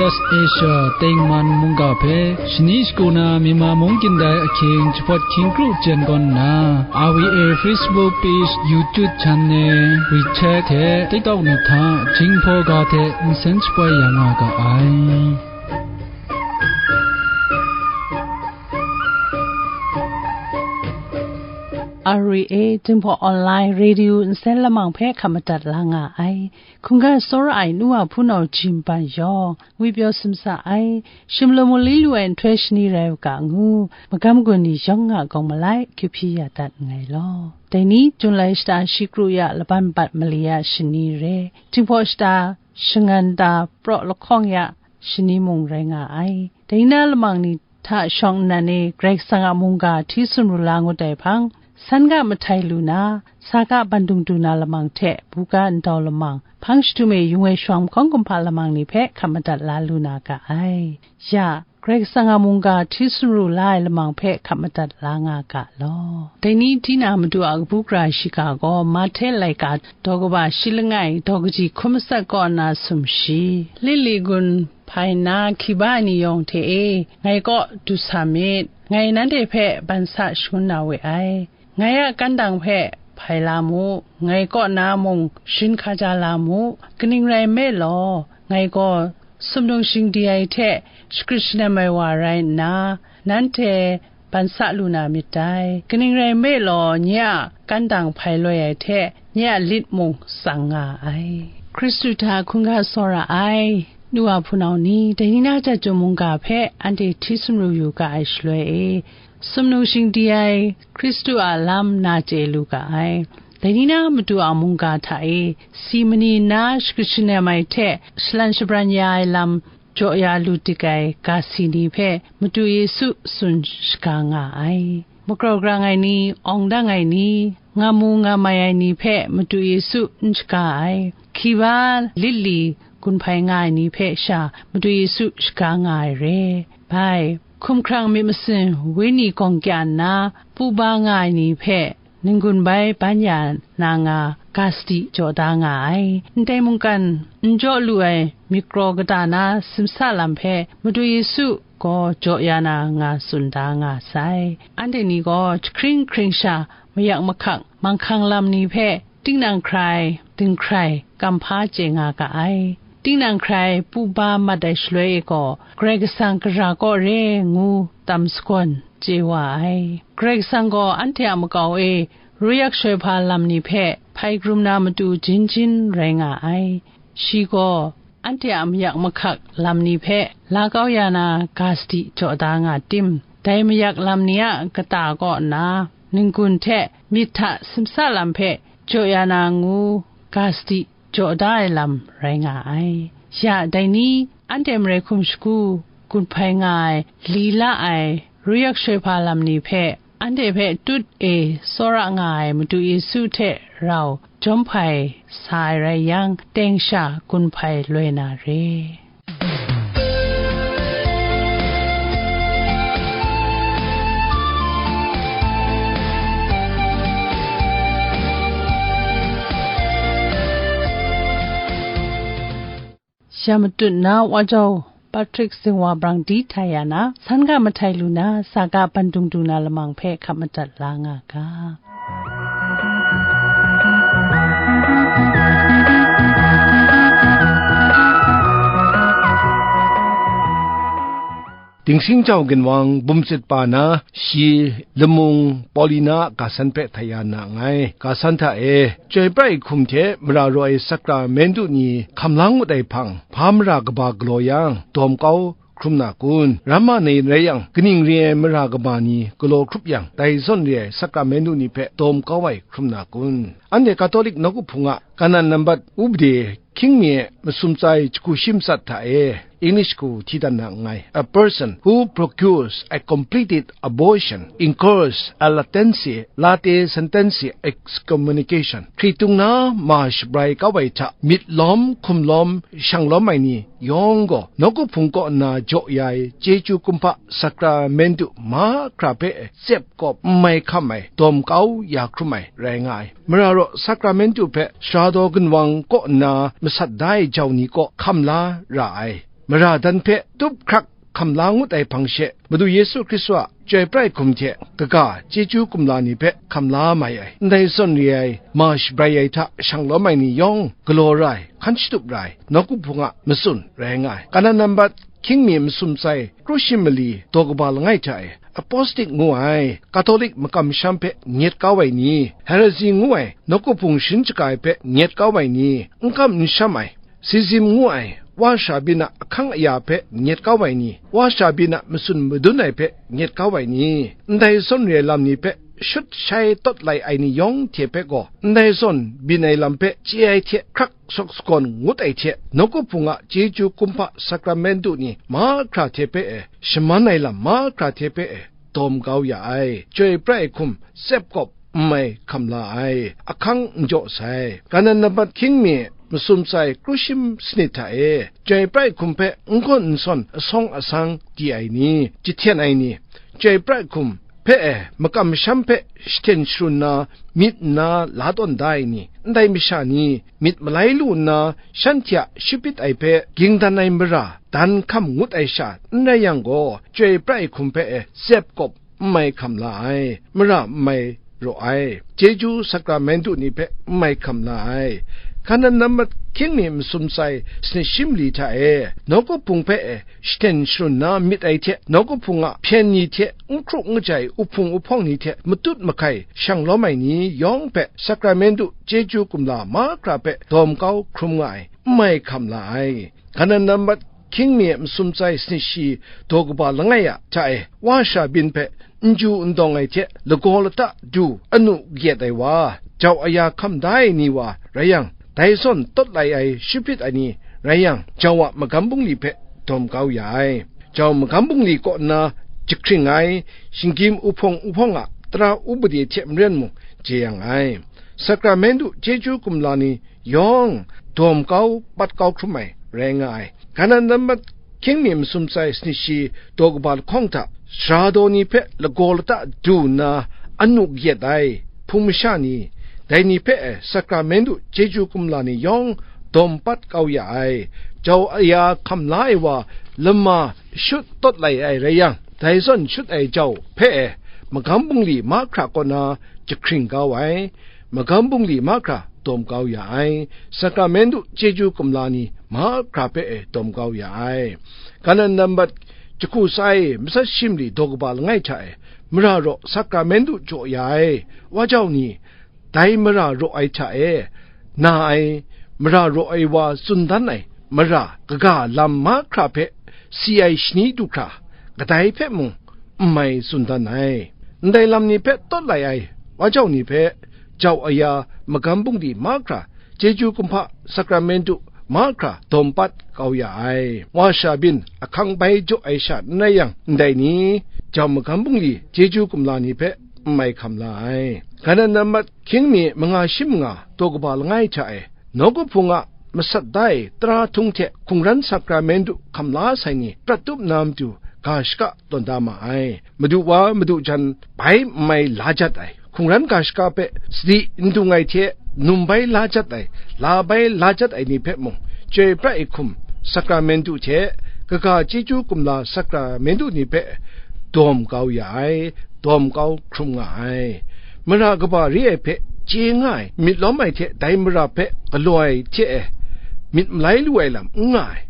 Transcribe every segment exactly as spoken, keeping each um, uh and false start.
Asia Tengman mungga hpe shani shagu na Myanmar mung kyin dai ahkying jahpawt hkying kru jen gawn nna, R V A Facebook page, YouTube channel, WeChat hte TikTok ni hta Jinghpaw ga hte nsen shapoi ya nga ga ai. R V A Jinghpaw Online Radio nsen lamang hpe hkap madat la nga ai. Hkungga tsawra ai nu wa hpunau jin ban yawng, ngwi pyaw simsa ai, shim law mu li lu ai nhtoi shani rai u ga ngu, magam gun ni yawng a gawng malai, kyu hpyi ya dat nngai law. Dai ni, Jun lai shata shi kru ya laban bat mali ya shani re, Jinghpaw shata shangan da praw lahkawng ya shani mung rai nga ai. Dai na lamang ni hta shawng nnan e Karai Kasang a mungga hti sumru la ngut ai hpang, san ga mahtai lu na, sa ga bandung du na lamang hte, buga ndau lamang, hpang shadum e yung ai shawng mahkawng kumhpa lamang ni hpe hkap madat la lu na ga ai. Ya, Karai Kasang a mungga hti sumru la ai lamang hpe hkap madat la nga ga law. Dai ni tinang Madu a kabu gara shiga gaw Mahte laika daw kaba shi langai daw kaji hkun matsat kaw na sumshi, Lili gun hpai nna hkiba ai ni yawng hte e, ngai kaw du sa myit, ngai nanhte hpe ban sa shangun na we ai. Ngai a kandang hpe hpai la mu, ngai kaw na mung sharin hkaja la mu, kaning rai nme law, ngai gaw sumnung shingdi ai hte shagrit shanem ai wa rai nna, nanhte ban sa lu na myit dai. Kaning rai nme law, nye a kandang hpai loi ai hte, nye a lit mung tsang nga ai. Hkristu hta hkungga tsawra ai, nu wa hpunau ni, dai ni na jat jum mungga hpe anhte hti sumru yu ga ai shaloi e, sumnung shingdi ai Hkristu a lam na chye lu ga ai. Dai ni na Madu a mungga hta e, si mani nna shagrit shanem ai hte, shalan shabran ya ai lam jaw ya lu dik ai ga si ni hpe Madu Yesu tsun shaga nga ai. Makraw grang ai ni, awng dang ai ni, ngam mu ngam mai ai ni hpe Madu Yesu n shaga ai. Hkiba lit li gun hpai nga ai ni hpe sha Madu Yesu shaga nga ai re. Bai, hkumhkrang myit masin wenyi gawng kya nna, pu ba nga ai ni hpe n-gun bai ban ya na nga, ga sadi jaw da nga ai. Ndai mungkan n jaw lu ai myit kraw kata na simsa lam hpe Madu Yesu gaw jaw ya na nga tsun da nga sai. Anhte ni gaw jahkring hkring sha mayak mahkak manghkang lam ni hpe tinang hkrai, dinghkrai, kamhpa chye nga ga ai. Tinang hkrai pu ba mat ai shaloi e gaw, Karai Kasang gara kaw re ngu tam sagawn chye wa ai. Karai Kasang gaw anhte a makau e ruyak shoi hpa lam ni hpe hpai krum na matu jin jin rai nga ai. Shi gaw anhte a mayak mahkak lam ni hpe la kau ya na ga sadi jaw da nga tim, dai mayak lam ni a kata kaw nna n-gun hte myit hta simsa lam hpe jaw ya na ngu ga sadi jaw da ai lam rai nga ai. Ya dai ni, anhte marai hkum shagu gun hpai nga ai, li la ai, ruyak shoi hpa lam ni hpe, anhte hpe tut e tsawra nga ai Madu Yesu hte rau jawm hpai sa ai rai yang, teng sha gun hpai loi na re. Ya matut na Wa Jau Patrick Zingwa Brang di htai ya na, san ga mahtai lu na, sa ga bandung du na lamang hpe hkap madat la nga ga. Dingsing jau ginwang bumtsit pa na, shi lamung Paulina a ga san hpe htai ya na nngai. Ga san hta e, chyoi pra ai hkum hte mara raw ai sakramentu ni hkam la ngut ai hpang, hpa mara kaba galaw yang, dawm kau hkrum na kun? Ramma ni rai yang, kaning re ai mara kaba ni galaw hkrup yang, dai zawn re ai sakramentu ni hpe dawm kau ai hkrum na kun? Anhte Katolik nawku hpung a kanan nambat upade hkying mi e masum tsa ai jahku shi matsat hta e, English hku hti dan na nngai, "A person who procures a completed abortion incurs a latentia late sententia excommunication." Hkritung na ma shabrai kau ai hta myit lawm, hkum lawm, shang lawm ai ni yawng gaw, nawku hpung kaw nna jaw ya ai chyeju kumhpa sakramentu mahkra hpe tsep kawp n mai hkam ai, dawm kau ya hkrum ai rai nga ai. Mara raw sakramentu hpe sara daw ginwang kaw nna masat da ai jau ni kaw hkam la ra ai. mara dan hpe tup hkrak hkam la ngut ai hpang she, Madu Yesu Hkristu a chyoi pra ai hkum hte kaga chyeju kumla ni hpe hkam la mai ai, ndai zawn re ai ma shabrai ai hta shanglawm ai ni yawng galaw ra ai, hkan shatup ra ai, nawku hpung a matsun rai nga ai. Kanan nambat hkying mi masum tsai kru shi mali daw kaba langai hta e, Apostic ngu ai Katolik makam masham hpe nyet kau ai ni, Heresy ngu ai nawku hpung sharin shaga ai hpe nyet kau ai ni, n kam n sham ai, Schism ngu ai wa sha byin a ahkang aya hpe nyet kau ai ni, wa sha byin a matsun madun ai hpe nyet kau ai ni, ndai zawn re ai lam ni hpe shut shai tawt lai ai ni yawng hte hpe gaw, ndai zawn byin ai lam hpe chye ai hte hkrak shawk sagawn ngut ai hte, nawku hpung a chyeju kumhpa sakramentu ni mahkra hte hpe e, shaman ai lam mahkra hte hpe e, dawm kau ya ai, chyoi pra ai hkum tsep kawp n mai hkam la ai, ahkang n jaw sai. Kanan nambat hkying mi masum tsai kru shi sanit hta e, chyoi pra ai hkum hpe n gawn n sawn asawng asang di ai ni, jahten ai ni, chyoi pra ai hkum hpe e makam masham hpe jahten sharun na, myit nna la tawn da ai ni, ndai masha ni myit malai lu nna shanhte a shapit ai hpe ging dan ai mara dan hkam ngut ai sha n rai yang gaw, chyoi pra ai hkum hpe e tsep kawp n mai hkam la ai, mara n mai raw ai, chyeju sakramentu ni hpe n mai hkam la ai. Kanan nambat hkying mi masum tsai sanit shi mali hta e, nawku hpung hpe e jahten sharun na myit ai hte, nawku hpung a hpyen ni hte n hkru n kajai uhpung uhpawng ni hte matut mahkai shanglawm ai ni yawng hpe sakramentu chyeju kumla mahkra hpe dawm kau hkrum nga ai, n mai hkam la ai. Kanan nambat hkying mi masum tsai sanit shi daw kaba langai a hta e, wa sha byin hpe n ju n dawng ai hte lagaw lata du anu kayat ai wa, jau aya hkam da ai ni wa rai yang, dai zawn tawt lai ai shapit ai ni rai yang, jau a magam bungli hpe dawm kau ya ai. Jau magam bungli kaw nna jahkring ai, shinggyim uhpawng uhpawng a tara upade hte maren mung jeyang ai. Sakramentu chyeju kumla ni yawng dawm kau, pat kau hkrum ai rai nga ai. Kanan nambat hkying mi masum tsai sanit shi daw kaba lahkawng hta, sara daw ni hpe lagaw lata du nna anu kayat ai hpung masha ni, dai ni hpe e sakramentu chyeju kumla ni yawng dawm pat kau ya ai. Jau aya hkam la ai wa lama shut tawt lai ai rai yang, dai zawn shut ai jau hpe e magam bungli mahkra kaw na jahkring kau ai, magam bungli mahkra dawm kau ya ai, sakramentu chyeju kumla ni mahkra hpe e dawm kau ya ai. Kanan nambat jahku tsai matsat shi mali daw kaba langai hta e, mara raw sakramentu jaw ya ai wa jau ni, dai mara raw ai hta e, na ai, mara raw ai wa tsun dan ai mara kaga lam mahkra hpe si ai shani du hkra, kadai hpe mung n mai tsun dan ai. Ndai lam ni hpe tawt lai ai wa jau ni hpe, jau aya magam bungli mahkra, chyeju kumhpa sakramentu mahkra dawm pat kau ya ai. Wa sha byin ahkang bai jaw ai sha n rai yang, ndai ni, jau magam bungli chyeju kumla ni hpe n mai hkam la ai. Kanan nambat hkying mi manga shi manga daw kaba langai hta e, nawku hpung a masat da ai tara htung hte hkungran sakramentu hkam la sai ni prat tup na matu ga shaka tawn da ma ai. Madu wa madu jan bai n mai la jat ai, hkungran ga shaka hpe sadi n dung ai hte num bai la jat ai, la bai la jat ai ni hpe mung, chyoi pra ai hkum sakramentu hte kaga chyeju kumla sakramentu ni hpe dawm kau ya ai, dawm kau hkrum nga ai. Mara kaba re ai hpe chye nga ai, myit lawm ai hte dai mara hpe galaw ai hte e myit malai lu ai lam n nga ai.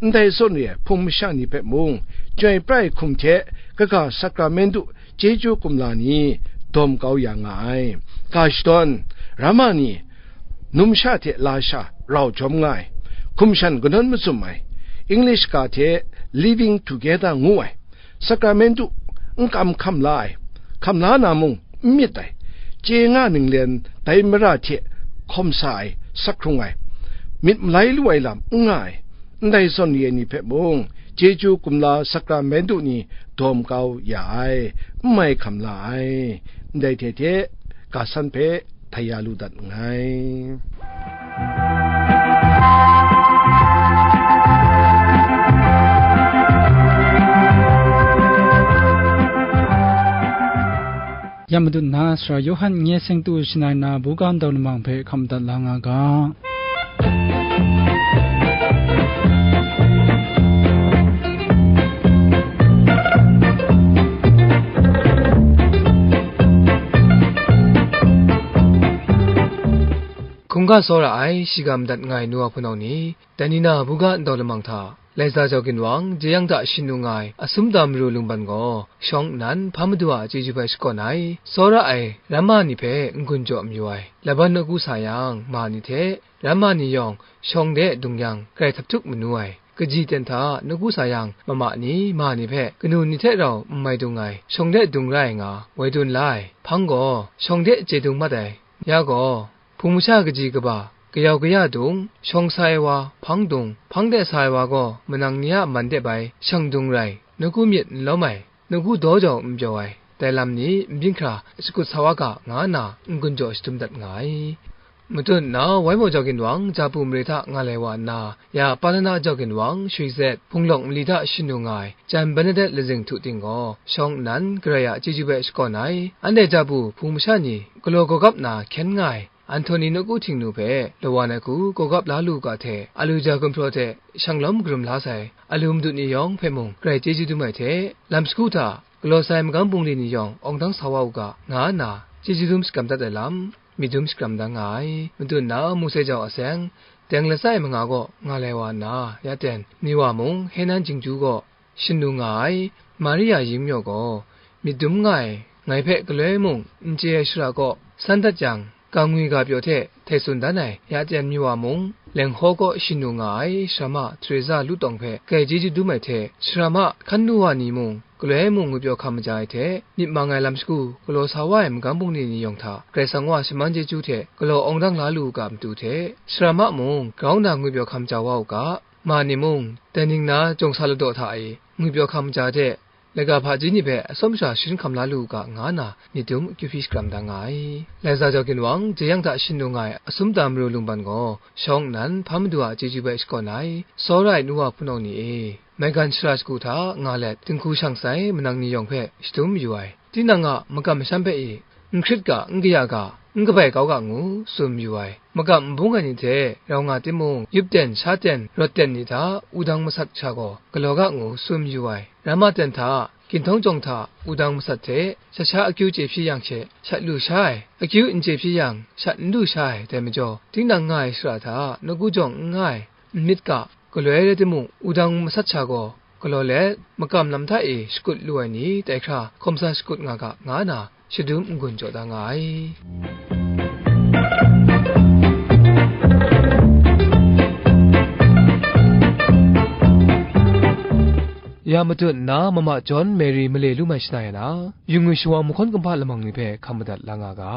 Ndai zawn re ai hpung masha ni hpe mung, chyoi pra ai hkum hte kaga sakramentu chyeju kumla ni dawm kau ya nga ai. Ga shadawn, rama ni, numsha hte lasha rau jawm nga ai, hkum shan kanawn mazum ai, English ga hte living together ngu ai, sakramentu n kam hkam la ai, hkam la na mung n myit ai, chye nga ninglen dai mara hte hkawm sa ai, sak hkrung ai, myit malai lu ai lam n nga ai, ndai zawn re ai ni hpe mung, chyeju kumla sakramentu ni dawm kau ya ai, n mai hkam la ai, ndai hte hte ga san hpe htai ya lu dat nngai. Ya madat na, Sara Yawhan n-, nye seng tu shangai na, buga ndau lamang hpe hkam dat la nga ga. ga tsawra ai, shiga madat nga ai nu wa hpunau ni, dai ni na buga ndau lamang hta, Laiza jau ginwang, jeyang hta shin nu nga ai, asum da maru lungban gaw, shawng nnan, hpa madu a chyeju hpe shakawn ai, tsawra ai, ramma ni hpe n-gun jaw mayu ai, laban nawku sa yang, ma ni hte, ramma ni yawng, shawng de dung yang, grai htaphtuk manu ai, kaji ten hta nawku sa yang, mama ni, ma ni hpe, kanu ni hte rau n mai dung ai, shawng de dung rai nga, woi dun la ai, hpang gaw, shawng de chye dung mat ai, ya gaw, hpung masha kaji kaba, kayau kaya dung, shawng sa ai wa, hpang dung, hpang de sa ai wa gaw, manang ni a man de bai, shang dung rai, nawku myit n lawm ai, nawku daw jau n pyaw ai, dai lam ni n byin hkra shakut sa wa ga, nga nna n-gun jaw shadum dat nga ai. Matut nna, wai maw jau ginwang, Japu mare hta nga lai wa nna, ya Palana jau ginwang, Shwi Zet, Hpung Lawk mali hta shin nu nga ai, Jan Bernadette lazing htu ting gaw, shawng nnan, Karai a chyeju hpe shakawn ai, anhte Japu hpung masha ni, galaw gawgap na hkyen nga ai, Anhtoni nawku htingnu hpe, lawan ai hku gawgap la lu u ga hte, alu ja gumhpraw hte shanglawm karum la sai, alu madut ni yawng hpe mung, grai chyeju dum ai hte, lam shagu hta, galaw sai magam bungli ni yawng awng dang sa wa u ga, nga nna, chyeju dum shakram dat ai lam, myit dum shakram dan nga ai. Matut nna, Mose jau aseng, teng latsa e manga gaw nga lai wa nna, ya ten, mi wa mung, Henan Jingju gaw, shin nu nga ai, Maria Ying maw gaw, myit dum nga ai, ngai hpe galoi mung n chye ai shara kaw, san dat yang, ga ngwi ga pyaw hte htai tsun dan ai, ya ten mi wa mung, Lenghkaw kaw shin nu nga ai, Sarama Teresa lu tawng hpe grai chyeju dum ai hte, Sarama hkan nu wa ni mung, galoi mung ngwipyaw hkam maja ai hte, myit mang ai lam shagu, galaw sa wa ai magam bungli ni yawng hta, Karai Kasang wa shaman chyeju hte galaw awng dang la lu u ga matu hte, Sarama mung grau nna ngwipyaw hkam ja wa u ga, ma ni mung, dai ning na jawng sa ladaw hta e, ngwipyaw hkam maja hte, laga hpaji ni hpe atsawm sha sharin hkam la lu u ga, nga nna myit dum akyu hpyi shakram da nga ai. Laiza jau ginwang, jeyang hta shin nu nga ai, asum da maru lungban gaw, shawng nnan, hpa madu a chyeju hpe shakawn ai, tsawra ai nu wa hpunau ni e, maigan shara shagu hta nga let, dinghku shang sai manang ni yawng hpe shadum mayu ai, tinang a makam masham hpe e, n hkrit ga, n kaya ga, n kabai kau ga ngu, tsun mayu ai. Makam n bung ai ni hte rau nga timung, yup ten, sha ten, rawt ten ni hta wudang masat sha gaw galaw ga ngu, tsun mayu ai. Ramma ten hta, ginhtawng jawng hta, wudang masat hte, shat sha akyu chye hpyi yang she, shat lu sha ai, akyu n chye hpyi yang, shat n lu sha ai, dai majaw, tinang nga ai shara hta, nawku jawng n nga ai, n myit ga, galoi rai timung, wudang masat sha gaw, galaw let, makam lam hta e shakut lu ai ni tai hkra, hkawm sa shakut nga ga, nga nna, shadum n-gun jaw da nga ai. Ya matut nna, mama John Mary male lu mai shana ya na, yu ngwi shawa mahkawn kumhpa lamang ni hpe hkam madat la nga ga.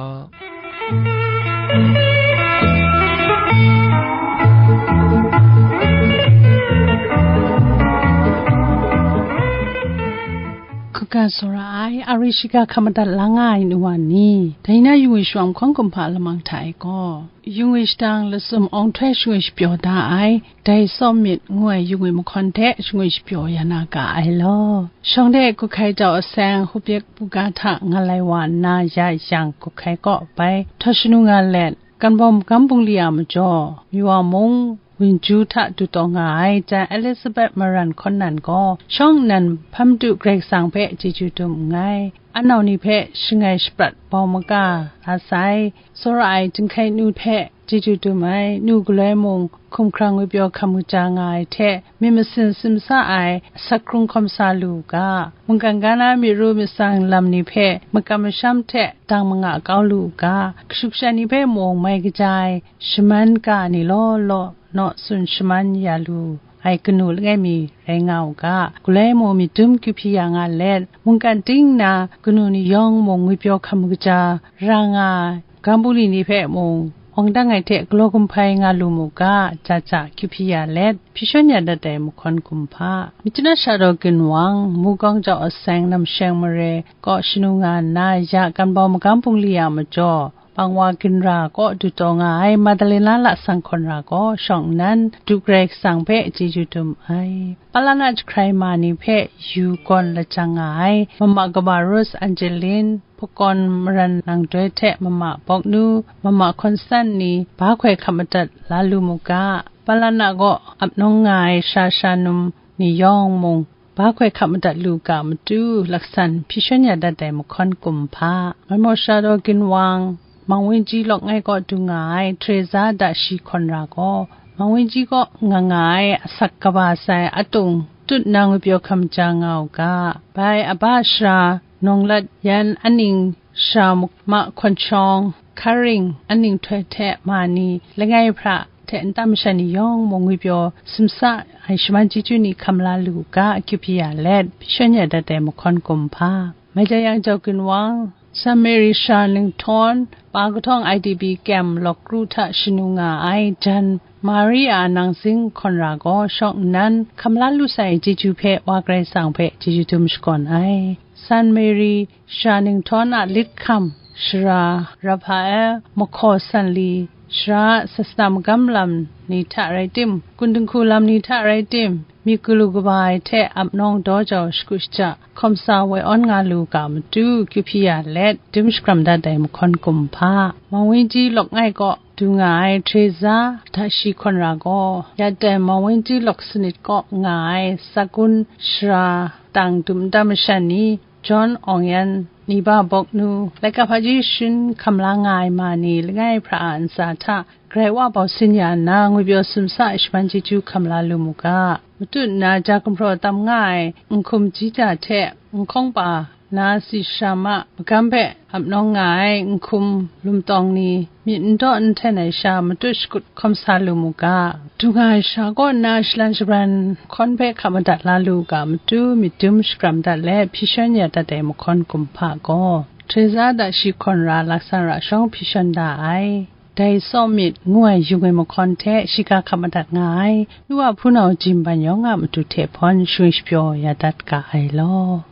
Kaga tsawra ai, ari shiga hkam madat la nga ai nu wa ni, dai na yu ngwi shawa mahkawn kumhpa lamang hta e gaw, yu ngwi shadang lasum awng htoi shangwi shapyaw da ai, dai tsawm myit ngu ai yu ngwi mahkawn hte shangwi shapyaw ya na ga ai law. Shawng de Guhkai jau aseng Hupyik buga hta nga lai wa nna ya yang Guhkai kaw bai htaw shanu nga let, Kanbawm Magam Bungli a majaw, Miwa mung, Winju hta du taw nga ai jan Elizabeth Maran Hkawn Nan gaw, shawng nnan hpa madu Karai Kasang hpe chyeju dum nngai. Anau ni hpe shangai shaprat bau maga la sai, tsawra ai jinghkai nu hpe chyeju dum ai, nu galoi mung hkumhkrang ngwipyaw hkam kaja nga ai hte, myit masin simsa ai asak hkrung hkawm sa lu u ga, mungkan ga na myi ru myit tsang lam ni hpe makam masham hte dang manga kau lu u ga, kashu kasha ni hpe mung mai kaja ai shaman ga ni law law naw tsun shaman ya lu ai kanu langai mi rai nga u ga, galoi mung myit dum kyu hpyi ya nga let, mungkan ting nna kanu ni yawng mung ngwipyaw hkam kaja ra nga ai, Magam Bungli ni hpe mung, wang dang ai hte galaw gumhpai nga lu mu ga, ja ja kyu hpyi ya let, hpyi shawn ya dat ai mahkawn kumhpa. Micina sha daw ginwang, Mukawng jau aseng Namsheng mare kaw shanu nga nna, ya Kanbawm Magam Bungli a majaw, Bangwa Ginra kaw du taw nga ai Madalena Lasang Hkawn Ra gaw shawng nnan, du Karai Kasang hpe chyeju dum ai. Palana jahkrai ma ni hpe yu gawn lajang nga ai, mama kaba Rose Angeline, Hpakawn Maran Nangdoi hte mama Bawknu, mama Hkawn San ni ba hkoi hkap madat la lu mu ga, Palana gaw ap nawng nga ai sha sha num ni yawng mung, ba hkoi hkap madat lu ga matu, laksan hpyi shawn ya dat ai mahkawn kumhpa. Ngai maw sha daw ginwang, Mawng Wenji lawk ngai kaw du nga ai Teresa Dashi Hkawn Ra gaw, Mawng Wenji kaw nga nga ai asak kaba sai atung tut na ngwi pyaw hkam ja nga u ga, bai aba shara Nawng Lat Yan aning shara Muk-, Ma Hkawn Shawng, Hkaring aning htoi hte ma ni, langai hpra hte nta masha ni yawng mung ngwi pyaw sumsa ai shaman chyeju ni hkam la lu u ga, akyu hpyi ya let, hpyi shawn ya dat ai mahkawn kumhpa, Maitayang Jau Ginwang, San Mary Shara Ninghtawng, Pa Kahtawng I D P kyem lawk kru hta shanu nga ai jan Maria Nang Zing Hkawn Ra gaw shawng nnan hkam la lu sai chyeju hpe Wa Karai Kasang hpe chyeju dum shakawn ai. San Mary Shara Ninghtawng a lit hkam, shara Raphael, mahkaw sanli, shara sasana magam lam ni hta rai tim, kun dinghku lam ni hta rai tim, myit galu kaba ai hte ap nawng daw jau shagu shaja hkawm sa woi awn nga lu ga matu, kyu hpyi ya let, dum shakram dat ai mahkawn kumhpa, Mawng Wenji lawk ngai kaw du nga ai Teresa Dashi Hkawn Ra gaw, ya dai Mawng Wenji lawk sanit kaw nga ai Sagun shara tang dum nta masha ni, John Awng Yan, Niba Bawk Nu, laika hpaji shin hkam la nga ai ma ni, langai hpra a ntsa hta Karai Wa bau sin ya nna, ngwi pyaw sumsa ai shaman chyeju hkam la lu mu ga. Matut nna ja gumhpraw tam nga ai Nhkum Jita hte Nhkawng Pa na si shara ma magam hpe ap nawng nga ai Nhkum Lum Tawng ni, myit n daw n hten ai sha matut shakut hkawm sa lu mu ga. Du nga ai sha kaw nna shalan shabran hkawn hpe hkap madat la lu u ga matu, myit dum shakram dat let, hpyi shawn ya dat ai mahkawn kumhpa gaw, Teresa Dashi Hkawn Ra laksan ra shawng hpyi shawn da ai, Dai Tsawm Myit ngu ai yung ai mahkawn hte shiga hkap madat nga ai, nu wa hpunau Jim Ban Yawng a matu hte hpawn shingwi shapyaw ya dat ga ai law.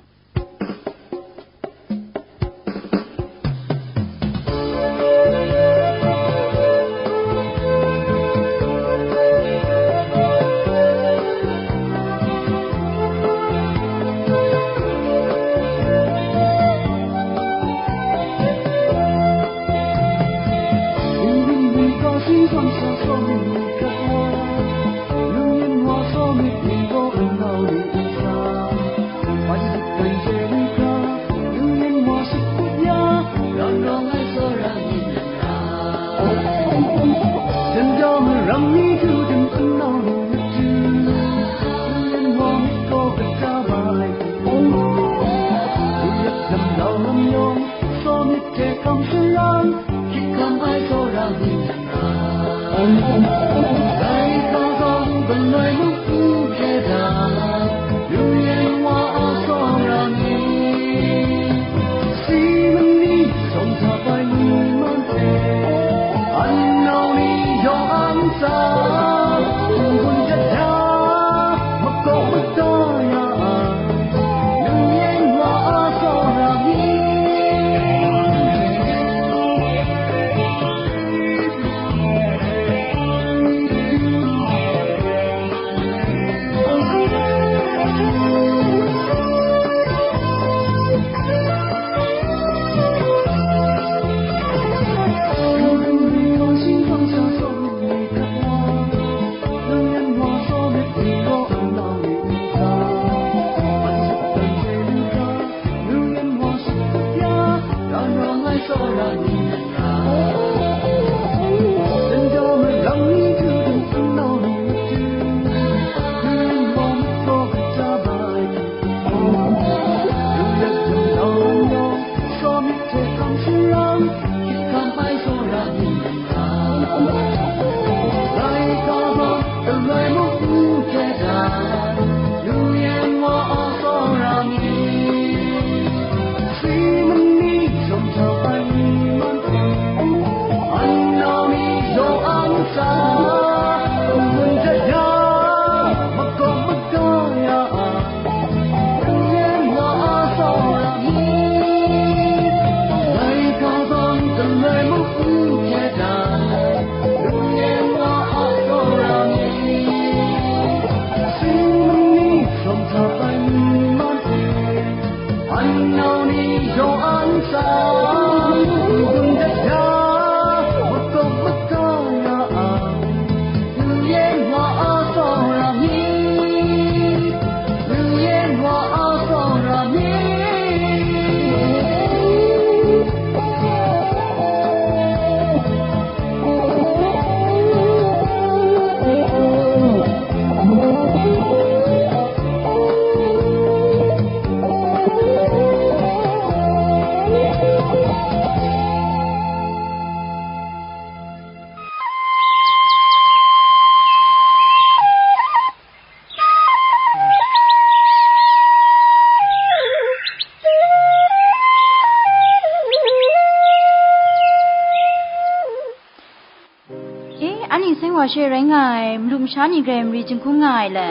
Wa she rai nga ai, malu masha ni grai mari jinghkung nga ai le,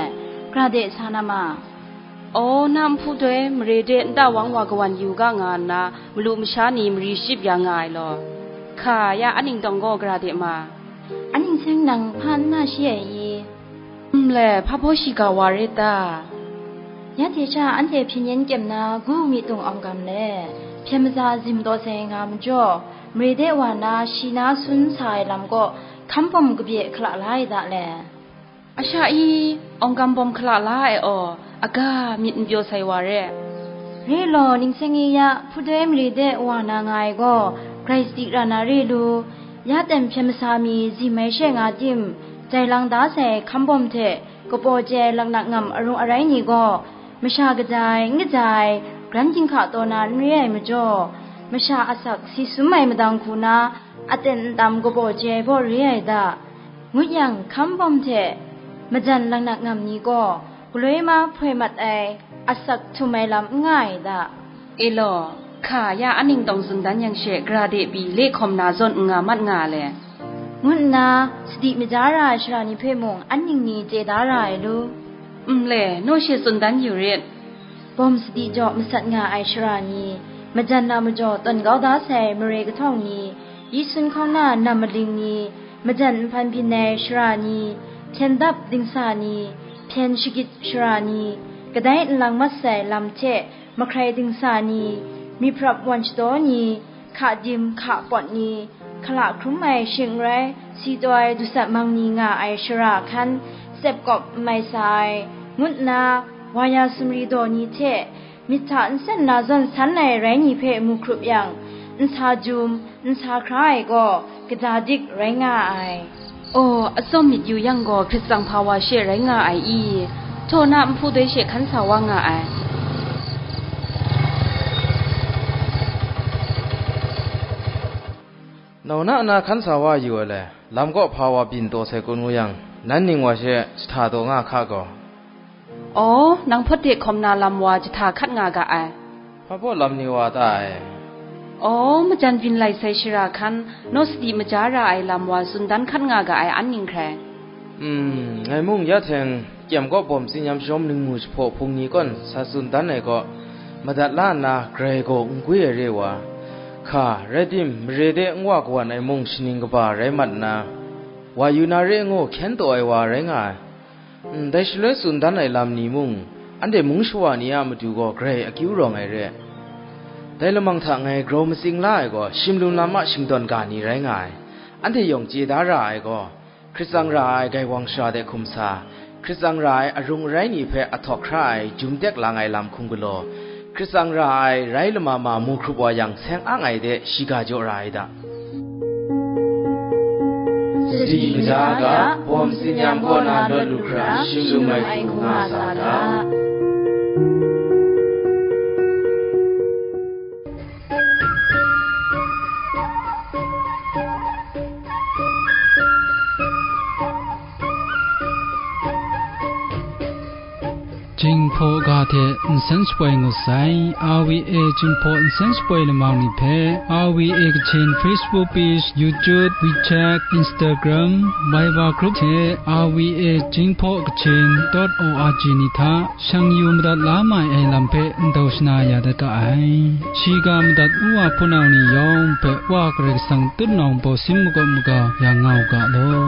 gra de sa na ma. Aw, na nhpu doi mare de nta wang wa kawan yu ga nga nna, malu masha ni mari ship ya nga ai law. Hka, ya a ningtawng gaw gra de ma. A ning seng nang hpa n na shi ai i? Nle, hpa baw shiga wa re ta? Ya hte sha anhte hpyen yen kyem na gu mi tung awng gam le, hpyen maza zim taw sai nga majaw, mare de wa na shi na sun sa ai lam kaw hkam bawm kabye hkala la ai da le. A sha i, awng gam bawm hkala la ai aw, aga myit n pyaw sai wa re. Re law, ning seng i ya, hpudoi mare de wa na nga ai gaw, grai sadi ra na re lu, ya tem hpyen masa mi zim ai she nga tim, jai lang da sai hkam bawm hte, kapaw chye ai laknak ngam arung arai ni gaw, masha kaja ai, n kaja ai, gran ginhka taw na n re ai majaw, masha asak si sum ai madang hku na, aten ntam kapaw chye ai baw re ai da, ngut yang, hkam bawm hte majan laknak ngam ni gaw, galoi ma hpoi mat ai, asak htum ai lam n nga ai da. E law, hka, ya a ningtawng tsun dan yang she, gra de pyi le hkawm na zawn n nga mat nga le, ngu nna, sadi maja ra ai shara ni hpe mung an ning ni chye da ra ai lu. Nle, naw she tsun dan yu rit. Bawm sadi jaw masat nga ai shara ni, majan na majaw tawn kau da sai mare kahtawng ni, yi sun hkawng na nam maling ni, majan nhpan byin ai shara ni, hpyen dap dingsa ni, hpyen shagit shara ni, kadai nlang mat sai lam hte mahkrai dingsa ni, myit hprap wan shadaw ni, hka dim hka pawt ni, hkala hkrum ai shing n rai, si taw ai dusat mang ni nga ai shara hkan, tsep kawp n mai sa ai, ngut nna, wa ya sumri daw ni hte, myit hta nsen na zawn san ai rai ni hpe mu hkrup yang, nsa jum, nsa hkra ai gaw, kaja dik rai nga ai. Aw, atsawm myit yu yang gaw, hkrit tsang hpa wa she rai nga ai i? Htaw na nhpu doi she hkan sa wa nga ai. Nau na na hkan sa wa yu ai le, lam kaw hpa wa byin taw sai kun ngu yang, nan ning wa she jahta taw nga hka gaw. Aw, nang hpawt de hkawm na lam wa jahta hkat nga ga ai. Hpa baw lam ni wa ta ai? Aw, majan byin lai sai shara hkan, naw sadi maja ra ai lam wa tsun dan hkat nga ga ai an ning hkrai. Hmm, ngai mung ya hteng, kyem kaw bawm tsinyam shawm ningmu jahpaw hpung ni kawn sa tsun dan ai kaw, madat la nna grai gaw n gwi ai re wa, hka, rai tim, mare de n wa kawan ai mung shaning kaba rai mat nna, wa yu na re ngu hkyen taw ai wa rai nga ai. Ndai shaloi tsun dan ai lam ni mung, anhte mung shawa ni a matu gaw grai akyu rawng ai re. Dai lamang hta ngai grau matsing la ai gaw, shimlum lam a shingdawn ga ni rai nga ai. Anhte yawng chye da ra ai gaw, hkrit tsang ra ai gaiwang shara de hkum sa, hkrit tsang ra ai arung arai ni hpe ahtawk hkra ai jum tek lang ai lam hkum galaw, hkrit tsang ra ai rai lama ma mu hkrup wa yang seng ang ai de shiga jaw ra ai da. Sadi maja ga, bawm tsinyam kaw na lawt lu hkra, shim lu mai hku nga sa ga. Jinghpaw ga hte nsen shapoi ngut sai, R V A Jinghpaw nsen shapoi lamang ni hpe, R V A Kachin Facebook page, YouTube, WeChat, Instagram, Viber group hte R V A Jinghpaw Kachin dot O R G ni hta shang yu madat la mai ai lam hpe ndau shana ya dat ga ai. Shiga madat u wa hpunau ni yawng hpe Wa Karai Kasang tutnawng bawsin makawp maga ya nga u ga law.